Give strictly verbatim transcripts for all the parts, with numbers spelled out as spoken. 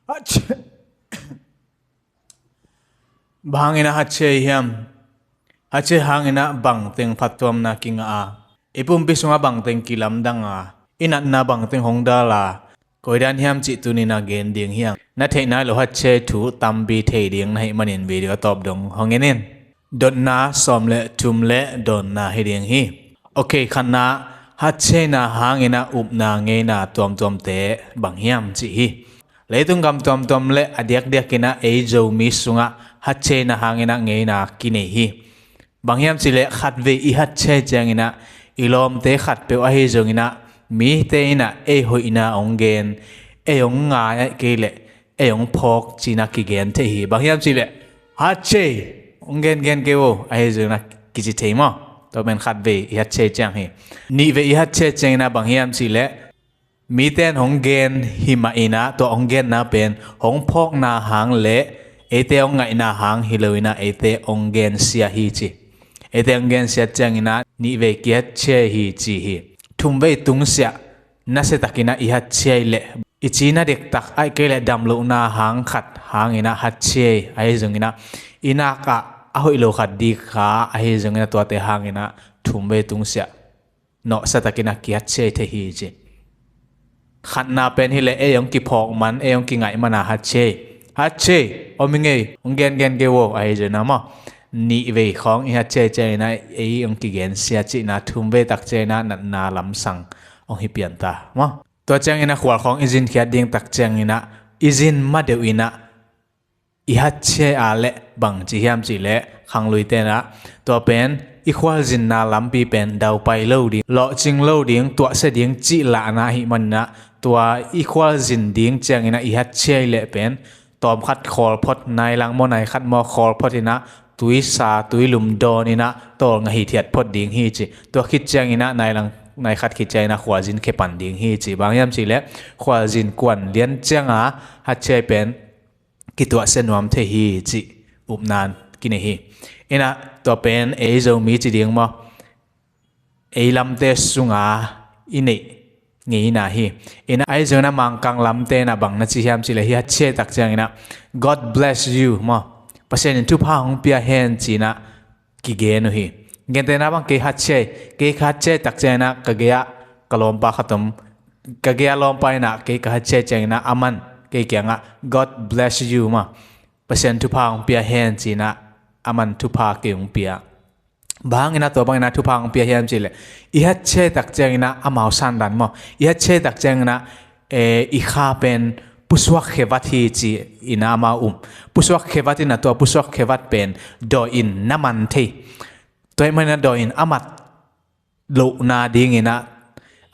Achhe. Bang hangin ah hatchei hiam? Hatchei hangin ah bangteng phattuamna kingah a, i pumpi sungah bangteng kilamdang a, i natna bangteng hong dal a, koidan hiam cih tuni-in ah gen ding hi hang. Na theih nai lo hatchei thu tampi thei ding na hih manin video a tawp dong hong en in. Dotna sawm le thum le dawnna hi ding hi. Ok, khatna, hatcheina hangin ah upna ngeina tuamtuamte bang hiam cih hi. Leitung gam tuamtuam le a diakdiakin ah ei Zomi sungah hatcheina hangin ah ngeina kinei hi. Bang hiam cih leh khatvei i hatchei ciangin ah i lawmte khatpeuh ahi zongin ah mite in ah ei hoihna hong gen, ei hong ngai ahih kei leh ei hong phawk ci-in ah kigen thei hi. Bang hiam cih leh hatchei, hong gengen kei vo ahi zongin ah kici thei maw. Tua pen khatvei i hatchei ciang hi. Nihvei i hatchei ciangin ah bang hiam cih leh mite in hong gen hi mah in ah tua hong genna pen hong phawkna hang le eite hong ngaihna hang hi lo-in ah eite hong gensia hi ci. Eite hong gensia ciangin ah nihvei kihatchei hi ci hi. Thumvei tungsiah nasiatakin ah i hatchei leh i cina dektak ahih kei leh damlohna hang khat hangin ah hatchei ahi zongin ah i nak ah a hoih lo khat dik kha ahi zongin ah tuate hangin ah thumvei tungsiah nawhsatakin ah kihatchei thei hi ci. Khatna pen hi leh ei hong kiphawk man, ei hong kingaih man a hatchei. Hatchei, om ing ei, hong gengen kei vo ahi zongin ah maw. Nihvei khawng i hatchei ciangin ah ei hong kigensia cihna, thumvei tak ciangin ah natna lamsang hong hi pian ta maw. Tua ciangin ah khual khawng i zinkhiat ding tak ciangin ah i zin ma deuh in ah i hatchei a leh bang ci hiam cih leh khangluite in ah tua pen i khualzinna lampi pen daupai lo ding, lawhcing lo ding, tuahsia ding cih lahna ahih manin ah tua i khualzin ding ciangin ah i hatchei leh pen tawmkhat khawl phot, nailang maw naikhat maw khawl phot in ah tuisa tuilum dawn in ah tawlnga hithiat phot ding hi ci. Tua khit ciangin ah nailang naikhat khit ciangin ah khualzin khepan ding hi ci. Bang hiam cih leh khualzin kuan lian ciang a hatchei pen kituahsia nuam thei hi cih upna kinei hi. In ah tua pen ei Zomi ci ding maw, ei lamte sunga i neih ngeina hi. In ah ahi zongin ah Mangkang lamte in ah bang na ci hiam cih leh hi hatchei tak ciangin ah God bless you maw, Pasian in thupha hong pia hen ci-in ah kigen uh hi. Gentehna bang kei hatchei, kei ka hatchei tak ciangin ah ka gei-ah ka lawmpa khat om, ka gei-ah lawmpa in ah kei ka hatchei ciangin ah aman kei kiangah God bless you maw, Pasian thupha hong pia hen ci-in ah aman thupha kei hong pia. Bang hangin ah tua bangin ah thupha hong pia hiam cih leh i hatchei tak ciangin ah amau sandan maw, i hatchei tak ciangin ah eh, i kha pen pusuak khevat hi ci-in ah amau um. Pusuak khevat in ah tua pusuak khevat pen dawi-in na man thei. Tua ahih manin ah dawi-in a mat lohna dingin ah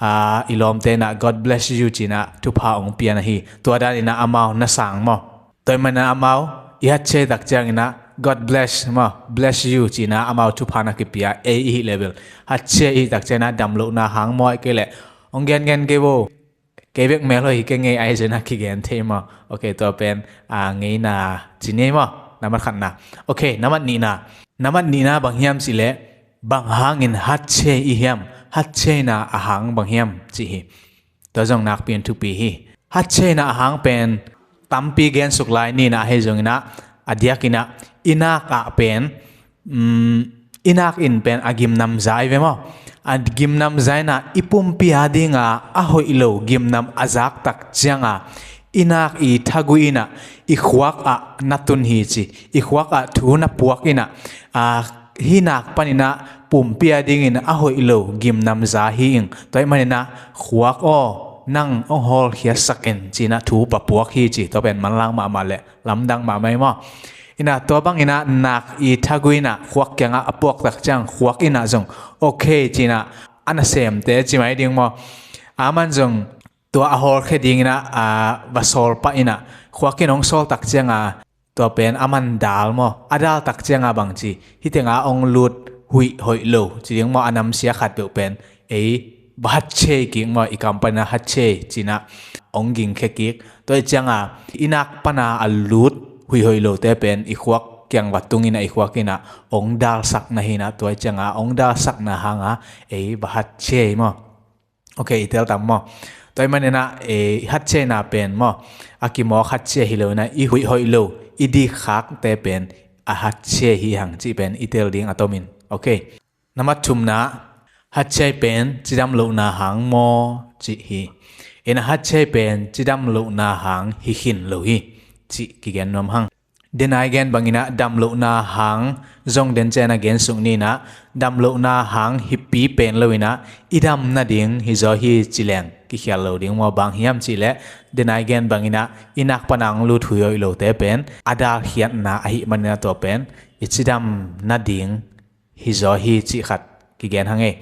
ah i lawmte in ah God bless you ci-in ah thupha hong pian ahi. Tua danin ah amau na sang maw. Tua ahih manin ah amau i hatchei tak ciangin ah God bless maw, bless you ci-in ah amau thupha na kipia, ei i hih leh bel hatchei i hih tak ciangin ah damlohna hang maw ahih kei leh hong gengen kei vo, kei bek mel hoih hi keng ei ahi zongin ah kigen thei maw. Ok, tua pen ah ngeina ci ni maw, nambat khatna. Ok, nambat nihna. Nambat nihna bang hiam cih leh bang hangin hatchei i hiam? Hatcheina a hang bang hiam cih hi. Tua zong nakpi-in thupi hi. Hatcheina a hang pen tampi gensuk lai ni-in ah ahi zongin ah a diakin ah i nak ah pen um, i nak in pen a gimnamza ahi ve maw. A gimnamza in ah i pumpi a dinga a hoih lo gimnam a zak tak cianga i nak i thagui in ah i khuak ah na tun hi ci. I khuak ah thu na puak in ah a hih nak panin ah pumpi a dingin a hoih lo gimnamza hi ing. Tua ahih manin ah khuak aw, nang hong hawlkhiatsak in ci-in ah thu va puak hi ci. Tua pen manlang mahmah le lamdang mahmah hi maw. In ah tua bangin ah nak i thagui in ah khuak kiangah a puak tak ciang khuak in ah zong ok ci-in ah a nasemte ci mai ding maw. Aman zong tua a hawlkhia dingin ah a va sawl pah in ah khuak in hong sawl tak cianga tua pen aman dal maw, a dal tak cianga bangci hih tenga hong lut huih hoih lo ci ding maw, a namsia khat peuh pen ei va hatchei kik maw, i kam panin ah hatchei ci-in ah hong gingkhia kik. Tua ahih cianga i nak pana a lut huih hoih lote pen i khuak kiang va tung in ah i khuak in ah hong dalsak na hi in ah, tua ahih cianga hong dalsakna hanga ei va hatchei maw. Ok, i tel tam maw. Tua ahih maninah, eh, i hatchei na pen maw, a kimawk hatchei hi lo inah, i huih hoih lo, i dik khakte pen a hatchei hi hang cih pen i tel ding a tomin. Ok. Nambat thumna, hatchei pen cidam lohna hang maw cih hi. Inah hatchei pen cidam lohna hang hi khin lo hi cih kigen nuam hang. Denai gen banginah dam lohna hang zong den cianah gen suk ninah, dam lohna hang hippi pen lo inah i dam nading hi zaw hi ci leng kikhial lo ding maw, bang hiam cihleh denai gen banginah i nak pana hong lut huih hoih lote pen a dalkhiatna ahih maninah tua pen i cidam nading hi zaw hi cih khat kigen hang ei.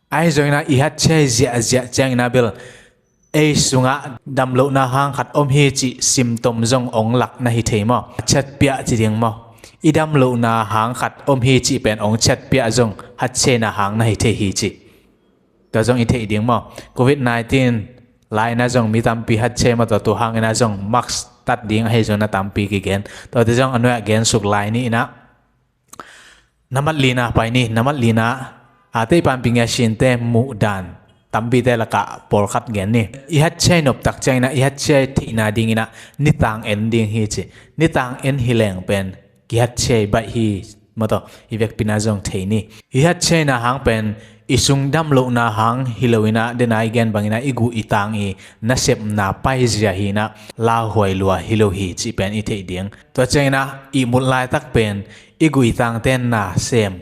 Ahi zonginah i hatchei ziahziah cianginah bel ei sungah dam lohna hang khat om hi cih symptom zong ong lak na hi thei maw? Chatpiah ci ding maw? I dam lohna hang khat om hi cih pen ong chatpiah zong hatcheina hang na hi thei hi cih. Tua zong i theih ding maw? Covid nineteen laina zong mi tampi hatchei maw, tua tu hanginah zong mask tat ding ahi zongna tampi kigen. Tuate zong a nuai-ah gen suk lai ni inah. Nambat lina pai ni, nambat lina, a, tei panpi ngia sinte muh dan tampite lakah pawlkhat gen ni. I hatchei noptak cianginah i hatchei theihna dinginah nitang en ding hi ci. Nitang en hi leng pen kihatchei baih hi maw, tua i vekpina zong thei ni. I hatcheina hang pen i sung dam lohna hang hi lo inah, denai gen banginah i guh i tang i nasepna paizia hi inah lauhuai lua hi lo hi cih pen i theih ding. Tua cianginah ihmut laitak pen i guh i tangten na sem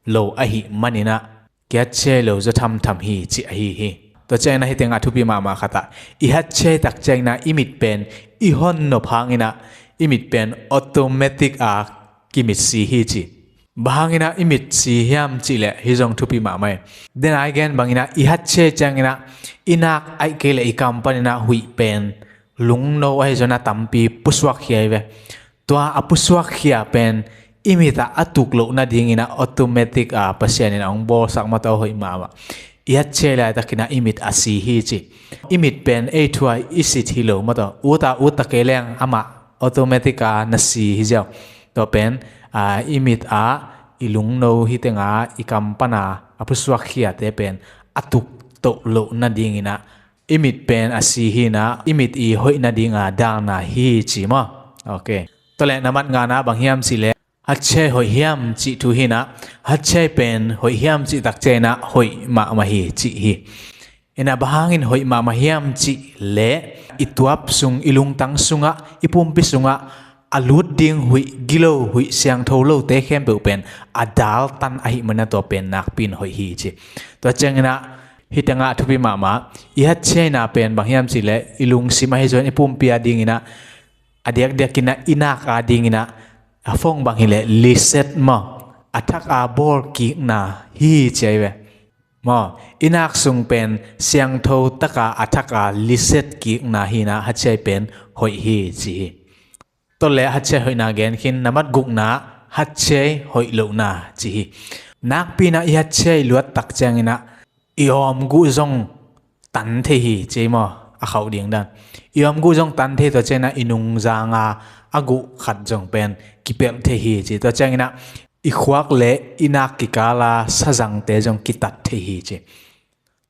lo ahih maninah kihatchei lo zaw thamtham hi cih ahi hi. Tua cianginah hih tengah thupi mahmah khatah i hatchei tak cianginah i mit pen i hon nop hanginah i mit pen automatic a kimitsi hi ci. Bang hanginah i mitsi hiam cihleh hih zong thupi mahmah hi. Denai gen banginah i hatchei cianginah i nak ahih kei leh i kam paninah huih pen lungno ahi zongna tampi pusuakkhia hi ve. Tua a pusuakkhia pen i mitah a tuk loh nadinginah automatic a Pasian in a hong bawlsak maw, tua hoih mahmah. I hatchei laitakinah i mit a si hi ci. I mit pen ei thu-a i sit hi lo maw, tua uta ut ta kei leng amah automatic a na si hi ziau. Tua pen, a, i mit a i lungno hih tenga i kam pana a pusuakkhiate pen a tuk toh loh nadinginah i mit pen a si hinah i mit i hoih nadinga dalna hi ci maw? Ok. Tua leh nambat ngana bang hiam cihleh hatchei hoih hiam cih thu hinah, hatchei pen hoih hiam cih tak cianginah hoih mahmah hi cih hi. Inah bang hangin hoih mahmah hiam cihleh i tuap sung, i lungtang sungah, i pumpi sungah a lut ding huih gilo, huih siangtho lote khempeuh pen a daltan ahih maninah tua pen nakpi in hoih hi ci. Tua cianginah hih tengah thupi mahmah, i hatcheina pen bang hiam cihleh i lungsim ahi zong i pumpi a dinginah a diakdiakinah i nak a dinginah a phone bang hileh reset maw, a thak a bawl kikna hi ci ahi ve. Maw, i nak sung pen siangtho taka a thak a reset kikna hinah hatchei pen hoih hi ci hi. Tua leh hatchei hoihna gen khin, nambat gukna hatchei hoih lohna ci hi. Nakpi inah i hatchei luat tak cianginah i awmguh zong tan thei hi ci maw, a khauh ding dan. I awmguh zong tan thei, tua cianginah i nungzanga a guh khat zong pen kipelh thei hi ci. Tua cianginah i khuak le i nak kikala sazangte zong kitat thei hi ci.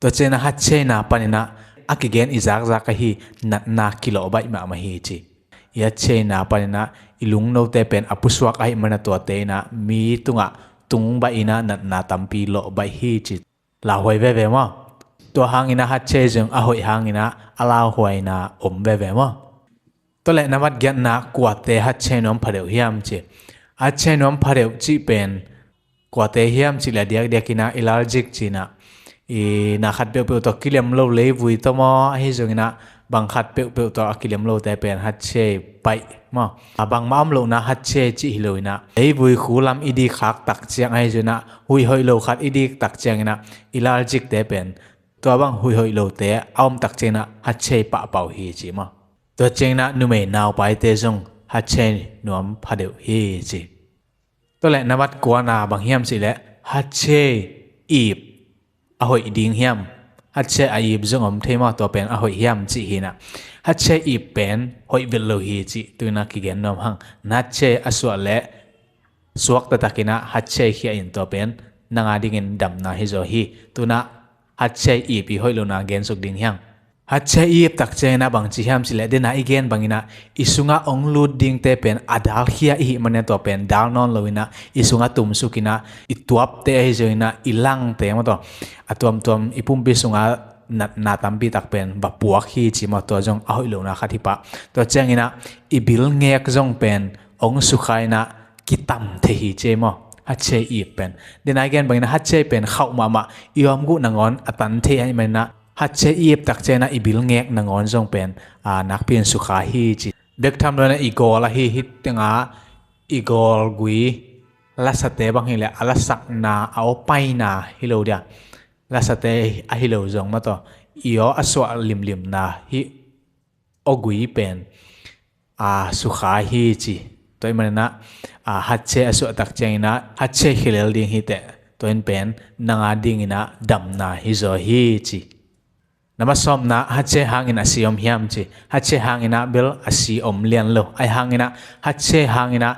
Tua cianginah hatcheina paninah a kigen i zakzak ahi natna kilawh baih mahmah hi ci. I hatcheina paninah i lungnote pen a pusuak ahih maninah tuate inah mi tungah tung baih inah natna tampi lawh baih hi ci. Lauhuai veve maw? Tua hanginah hatchei zong a hoih hanginah a lauhuaina om veve maw? Tua leh nambat giatna, kuate hatchei nuam phadeuh hiam ci. Hatchei nuam phadeuh cih pen kuate hiam cihleh diakdiakinah i lalzik cinah i na khat peuhpeuh tawh kilem lo leivui tawh maw, ahi zonginah bang khat peuhpeuh tawh a kilem lote pen hatchei baih maw? A bangmah om lohna hatchei cih hi lo inah, leivui khulam i dikkhak tak ciang ahi zonginah huih hoih lo khat i dik tak cianginah i lalzikte pen tua bang huih hoih lote a om tak cianginah hatchei pahpah uh hi ci maw? Tua cianginah numei naupaite zong hatchei nuam phadeuh hi ci. Tua leh nambat kuana bang hiam cihleh hatchei ip a hoih ding hiam? Hatchei a ip zong om thei maw, tua pen a hoih hiam cih hinah. Hatchei ip pen hoih vet lo hi cih tu inah kigen nuam hang. Na hatchei a suah leh suak taktakinah hatchei khia in, tua pen nang a dingin damna hi zaw hi. Tu inah hatchei ip i hoih lohna gensuk ding hiam? Hatche i ip tak ciangin ah bangci hiam cih leh, dena i gen bangin ah i sungah hong lut dingte pen a dalkhia i hih manin ah tua pen dal nawn loin ah i sungah tumsukin ah i tuapte ahi zongin ah i langte maw, tua a tuamtuam i pumpi sungah natna tampi tak pen va puak hi ci maw, tua zong a hoih lohna khat hi pah. Tua ciangin ah i bilngek zong pen hong sukha in ah kitam thei hi ci maw, hatche i ip pen. Dena i gen bangin ah hatche pen khauh mahmah, i awmguh nangawn a tan thei ahih manin ah hatche i ip tak ciangin ah i bilngek nangawn zong pen, a, nakpi in sukha hi ci. Bek tham loin ah i gawl ahi, hih tengah i gawl gui lasate bang hi leh a lasakna a aw paina hi lo dia, lasate ahi lo zong maw, tua i aw a suah limlimna hih aw gui pen, a, sukha hi ci. Tua ahih manin ah, a, hatche a suah tak ciangin ah hatche khia lel ding hi teh, tua in pen nang a dingin ah damna hi zaw hi ci. Namba sawmna, hatche hangin a si om hiam ci. Hatche hangin ah bel a si om lian lo. Ahi hangin ah hatche hangin ah,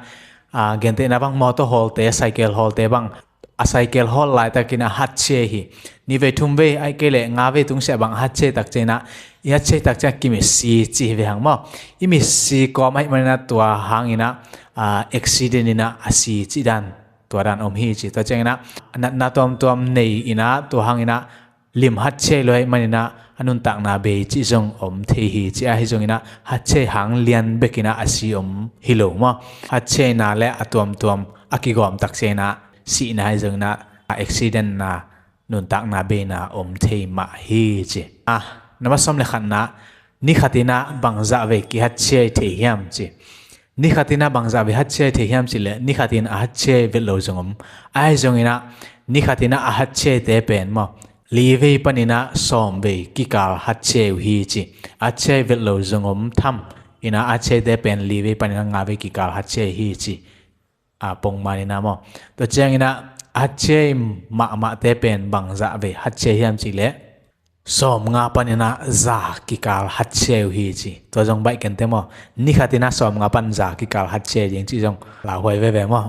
a, gentehna bang mawtaw hawlte, cycle hawlte bang, a cycle hawl laitakin a hatche hi. Nih vei, thum vei, ahih kei leh nga vei tungsiah bang a hatche tak ciangin ah, i hatche tak ciang kimitsi ci hi ve hang maw. I mitsi kawm ahih manin ah tua hangin ah, a, accident in ah a si cih dan, tua dan om hi ci. Tua ciangin ah natna tuamtuam nei in ah tua hangin ah lim hatche lo ahih manin ah a nuntakna bei cih zong om thei hi ci. Ahi zongin ah hatche hang lian bekin ah a si om hi lo maw. Hatchena le a tuamtuam a kigawm tak ciangin ah sihna ahi zongin ah a accidentna, nuntakna beina om thei mah hi ci. A, namba sawm le khatna, ni khatin ah bangzah vei kihatche thei hiam ci. Ni khatin ah bangzah vei hatche thei hiam cih leh, ni khatin a hatche vet lo zong om. Ahi zongin ah ni khatin ah a hatchete pen maw, li vei panin ah sawm vei kikal hatche uh hi ci. A hatche vet lo zong om tham in ah a hatchete pen li vei panin ah nga vei kikal hatche hi ci. A, pongman in ah maw. Tua ciangin ah a hatche mahmahte pen bangzah vei hatche hiam cih leh, sawmnga panin ah za kikal hatche uh hi ci. Tua zong baih kei inteh maw. Ni khatin ah sawmnga pan za kikal hatche ding cih zong lauhuai veve maw.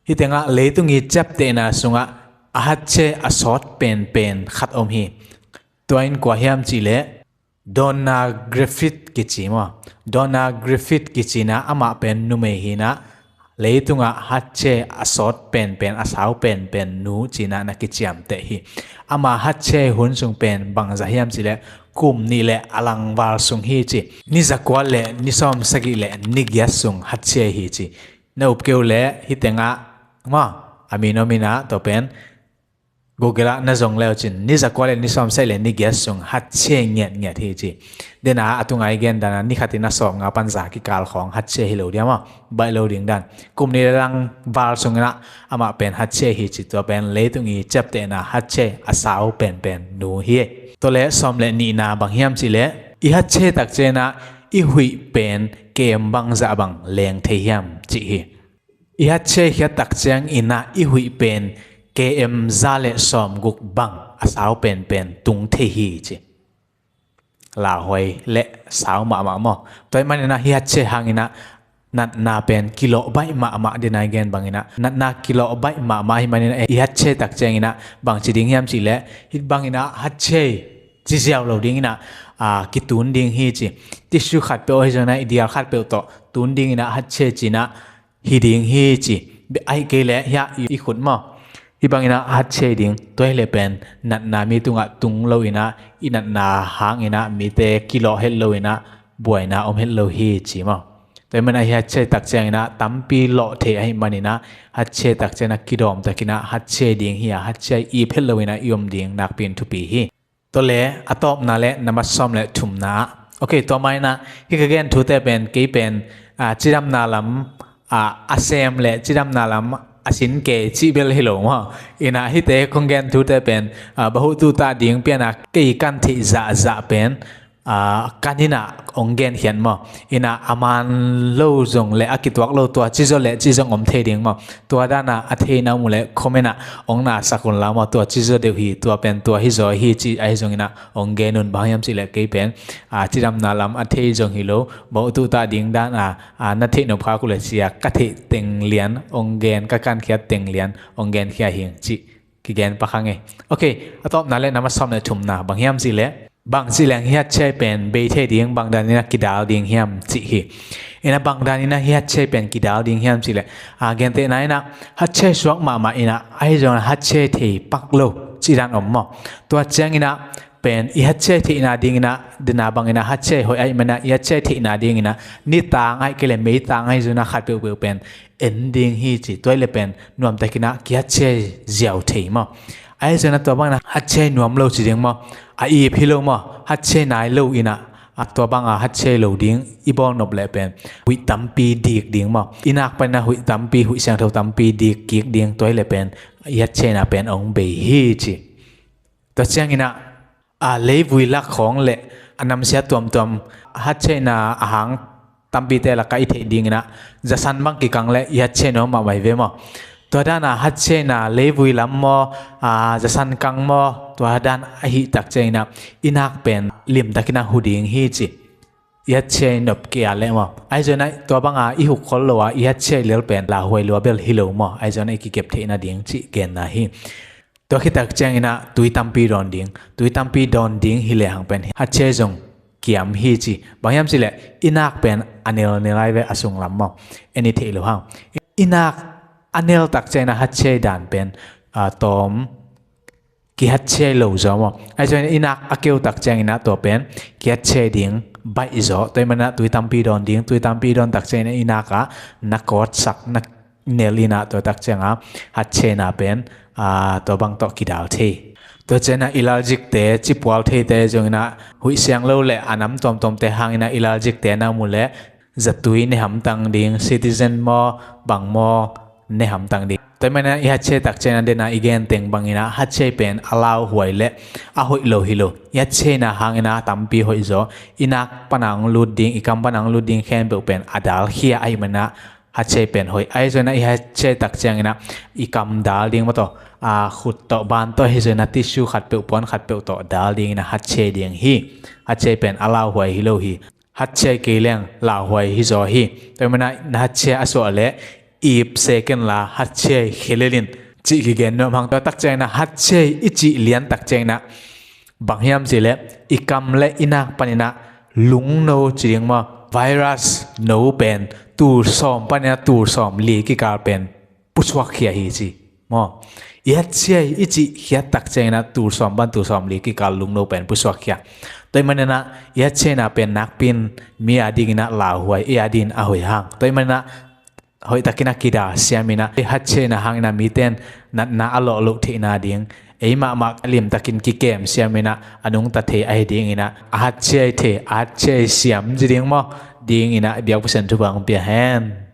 Hih tengah leitung i ciaptehna sungah a hatche a sawt penpen khat om hi. Tua in kua hiam cih leh, Donna Griffith kici maw. Donna Griffith kici in ah amah pen numei hi in ah, leitungah hatche a sawt penpen, a sau penpen nu ci in ah na kiciamteh hi. Ama hatche hun sung pen bangzah hiam cih leh, kum nih le a lang val sung hi ci. Ni zakua le ni sawm sagih le ni giat sung hatche hi ci. Na up kei uh leh hih tengah maw, a min om in ah, tua pen Google ah na zong le uh cin, ni zakua le ni sawm sagih le ni giat sung hatche ngiatngiat hi ci. Dena a tunga i gen dan ah ni khatin ah sawmnga pan za kikal khawng hatche hi lo dia maw. Baih lo ding dan. Kum nih le lang val sungin ah amah pen hatche hi ci, tua pen leitung i ciaptehna hatche a sau penpen nu hi. Tua le sawm le nihna bang hiam cih leh, i hatche tak ciangin ah i huih pen kem bangzah bang leng thei hiam cih hi. I hatche khiat tak ciangin ah i huih pen K M za le sawmguk bang a sau penpen tung thei hi ci. Lauhuai le sau mahmah maw. Tua ahih manin ah hih hatche hangin ah natna pen kilawh baih mahmah, dena i gen bangin ah. Natna kilawh baih mahmah ahih manin ah i hatche tak ciangin ah bangci ding hiam cih leh, hih bangin ah hatche ci ziau lo dingin ah, a, kitun ding hi ci. Tissue khatpeuh ahi zongin ah i dial khatpeuh tawh tun dingin ah hatche ci in ah hi ding hi ci. Ahih kei leh hiah i, i khut maw, hih bangin ah hatche ding. Tua hi leh pen natna mi tungah tung loin ah, i natna hangin ah mite kilawh het loin ah buaina om het lo hi ci maw. Tua ahih manin ah hih hatche tak ciangin ah tampi lawh thei ahih manin ah hatche tak ciangin ah kidawm takin ah hatche ding hi a, hatche ip het loin ah i om ding nakpi in thupi hi. Tua le a tawpna le namba sawm le thumna ah. Ok, tua mah in ah hih ka gen thute pen kei pen, a, cidamna lam, a, a sem le cidamna lam a sin kei cih bel hi lo maw. In ah hihte kong gen thute pen, a, bahututa ding pian ah kei kan theih zahzah pen, a, kan in ah hong genkhiat maw. In ah a man lo zong le a kituak lo tua ci zaw le ci zong om thei ding maw. Tua dan ah a theina om uh leh comment ah hong na sak un la maw, tua ci zaw deuh hi, tua pen tua hi zaw hi ci ahi zongin ah hong gen un. Bang hiam cih leh kei pen, a, cidamna lam a thei zong hi lo, bahututa ding dan ah, a, na theih nop khak uh leh ci a ka theih teng lian hong gen, ka kankhiat teng lian hong genkhia hing cih kigen pak hang e. Ok, a tawpna le namba sawm le thumna bang hiam cih leh, Bang ci leng hih hatchei pen bei thei ding, bang dan in ah kidal ding hiam cih hi. In ah bang dan in ah hih hatchei pen kidal ding hiam cih leh, a, gentehna in ah hatchei suak mahmah in ah, ahi zongin ah hatchei thei pak lo cih dan om maw? Tua ciangin ah pen i hatchei theihna dingin ah, dena bangin ah hatchei hoih ahih manin ah i hatchei theihna dingin ah nitang ahih kei leh meitang ahi zongin ah khat peuhpeuh pen en ding hi ci. Tua hi leh pen nuamtakin ah kihatchei ziau thei maw? Ahi zongin ah tua bangin ah hatchei nuam lo ci ding maw? A ip hi lo maw? Hatchei nai lo in ah, a, tua banga hatchei lo ding i bawl nop leh pen huih tampi dik ding maw? I nak panin ah huih tampi, huih siangtho tampi dik kik ding, tua hi leh pen i hatcheina pen hong bei hi ci. Tua ciangin ah, a, leivui lak khawng leh a namsia tuamtuam, hatcheina a hang tampite lakah i theih dingin ah zasan bang kikang leh i hatchei nuam mahmah hi ve maw? Tua dan a hatcheina leivui lam maw, a, zasan kang maw, tua dan ahih tak ciangin ah i nak pen limtakin ah hu ding hi ci. I hatchei nop kei a leh maw? Ahi zongin ah tua banga i huk khol lo a i hatchei lel pen lauhuai lua bel hi lo maw? Ahi zongin ah i kikep theihna ding cih genna hi. Tua khit tak ciangin ah tui tampi dawn ding, tui tampi dawn ding hi lehang pen hatchei zong kiam hi ci. Bang hiam cih leh i nak pen a nelnel ahi ve, a sunglam maw, en i theih loh hang. I nak a nel tak ciangin ah hatchei dan pen, a, tawm kihatchei lo zaw maw? Ahi zongin i nak a keu tak ciangin ah tua pen kihatchei ding baih zaw. Tua ahih manin ah tui tampi dawn ding, tui tampi dawn tak ciangin ah i nak ah na kawtsak, na nel in ah tua tak ciangin ah hatcheina pen, a, tua bang tawh kidal thei. Tua ciangin ah allergic te, cipual theite zongin ah huih siang lo leh a nam tuamtuamte hangin ah allergic te na mu leh zatui ne hamtang ding, Citizen maw, bang maw, ne hamtang ding. Tua ahih manin ah i hatchei tak ciangin ah dena i gen teng bangin ah hatchei pen a lauhuai leh a hoih lo hi lo. I hatcheina hangin ah tampi hoih zaw. I nak pan a hong lut ding, i kam pan a hong lut ding khempeuh pen a dalkhia ahih manin ah hatchei pen hoih. Ahi zongin ah i hatchei tak ciangin ah i kam dal ding maw, tua, a, khut tawh, ban tawh, ahi zongin ah tissue khatpeuh, puan khatpeuh tawh dal dingin ah hatchei ding hi. Hatchei pen a lauhuai hi lo hi. Hatchei kei leng lauhuai hi zaw hi. Tua ahih manin ah na hatchei a suah leh ip se ken la hatchei khia lel in cih kigen nuam hang. Tua tak ciangin ah hatchei i cih lian tak ciangin ah bang hiam cih leh i kam leh i nak panin ah lungno ci ding maw, virus no pen tul sawm panin ah tul sawm li kikal pen pusuakkhia hi ci maw? I hatchei i cih khiat tak ciangin ah tul sawm pan tul sawm li kikal lungno pen pusuakkhia. Tua ahih manin ah i hatcheina pen nakpi-in mi a dingin ah lauhuai, ei a dingin a hoih hang. Tua ahih manin ah hoihtakin ah kidal siam in ah, i hatcheina hangin ah mite in natna a lawh loh theihna ding, ei mahmah a limtakin kikem siam in ah a nungta thei ahi dingin ah, a hatchei thei, a hatchei siam ci ding maw, dingin ah biak Pasian thupha hong pia hen.